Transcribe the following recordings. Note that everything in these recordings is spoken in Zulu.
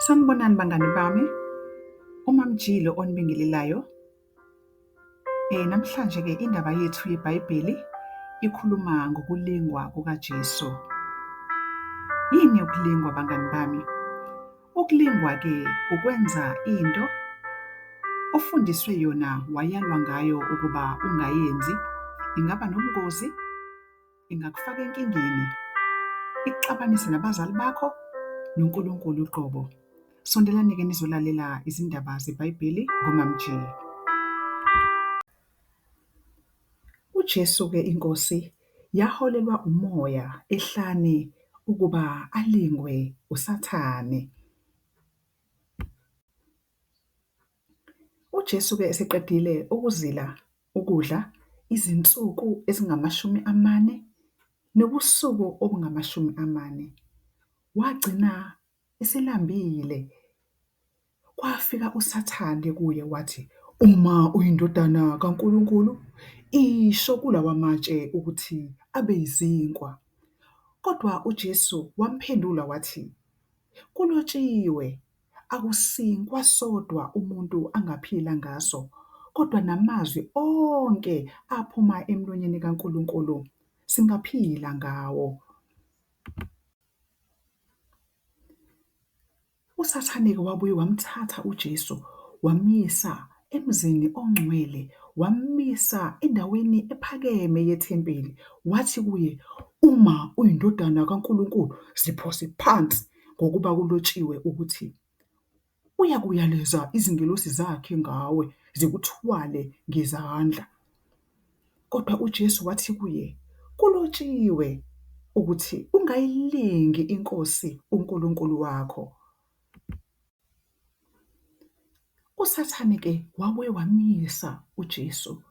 Sanibonani bangani bami, uMamjilo onibingelelayo. Namhlanje-ke indaba yethu yeBhayibheli ikhuluma ngokulingwa kukaJesu. Yini ukulingwa bangani bami? Ukulingwa-ke ukwenza into ofundiswe yona, wayalwa ngayo ukuba ungayenzi. Ingaba nobungozi, ingakufaka enkingeni, ikuxabanise nabazali bakho noNkulunkulu uqobo. Sondelani-ke nizolalela izindaba zeBhayibheli ngoMam'G. UJesu-ke iNkosi yaholelwa umoya ehlane ukuba alingwe uSathane. UJesu-ke eseqedile ukuzila ukudla izinsuku ezingama-40 nobusuku obungama-40, wagcina eselambile. Kwafika uSathane kuye wathi, uma uyindodana kaNkulunkulu, isho kulawa matshe ukuthi abe yizinkwa. Kodwa uJesu wamphendula wathi, kulotshiwe, akusinkwa sodwa umuntu angaphila ngaso, kodwa namazwi onke aphuma emlonyeni kaNkulunkulu singaphila ngawo. USathane-ke wabuye wamthatha uJesu wamyisa emzini ongcwele, wammisa endaweni ephakeme yethempeli, wathi kuye, uma uyindodana kaNkulunkulu ziphose phansi ngokuba kulotshiwe ukuthi, uyakuyaleza izingelosi zakhe ngawe, zikuthwale ngezandla. Kodwa uJesu wathi kuye, kulotshiwe ukuthi ungayilingi iNkosi uNkulunkulu wakho. USathane-ke wabuye wamyisa uJesu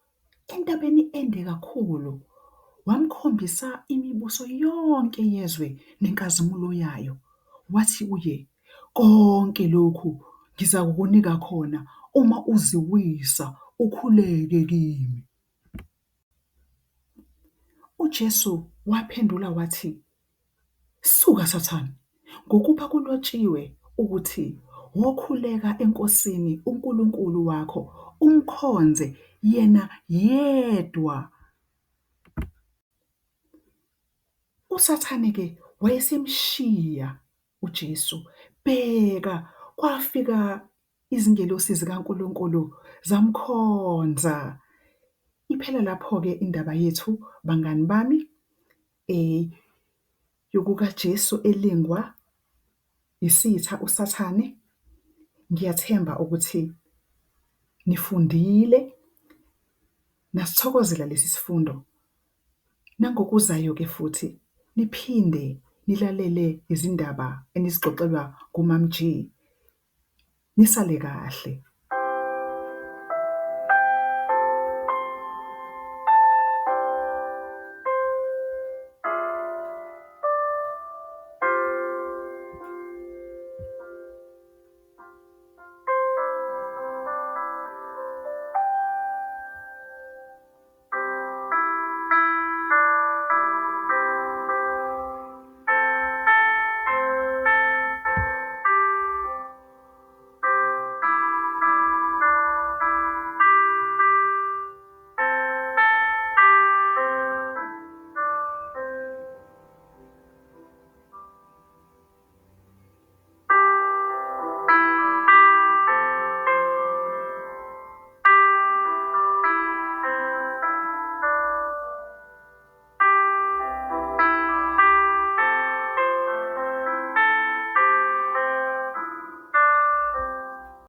entabeni ende kakhulu, wamkhombisa imibuso yonke yezwe nenkazimulo yayo. Wathi kuye, konke lokhu ngizakukunika khona uma uziwisa ukhuleke kimi. UJesu waphendula wathi, suka Sathane, ngokuba kulotshiwe ukuthi, wokhuleka eNkosini uNkulunkulu wakho, umkhonze yena yedwa. USathane-ke wayesemshiya uJesu, bheka kwafika izingelosi zikaNkulunkulu zamkhonza. Iphela lapho-ke indaba yethu bangani bami yokukaJesu elingwa isitha uSathane. Ngiyathemba ukuthi nifundile, nasithokozela lesi sifundo. Nangokuzayo-ke futhi niphinde nilalele izindaba enizixoxelwa nguMamG. Nisale kahle.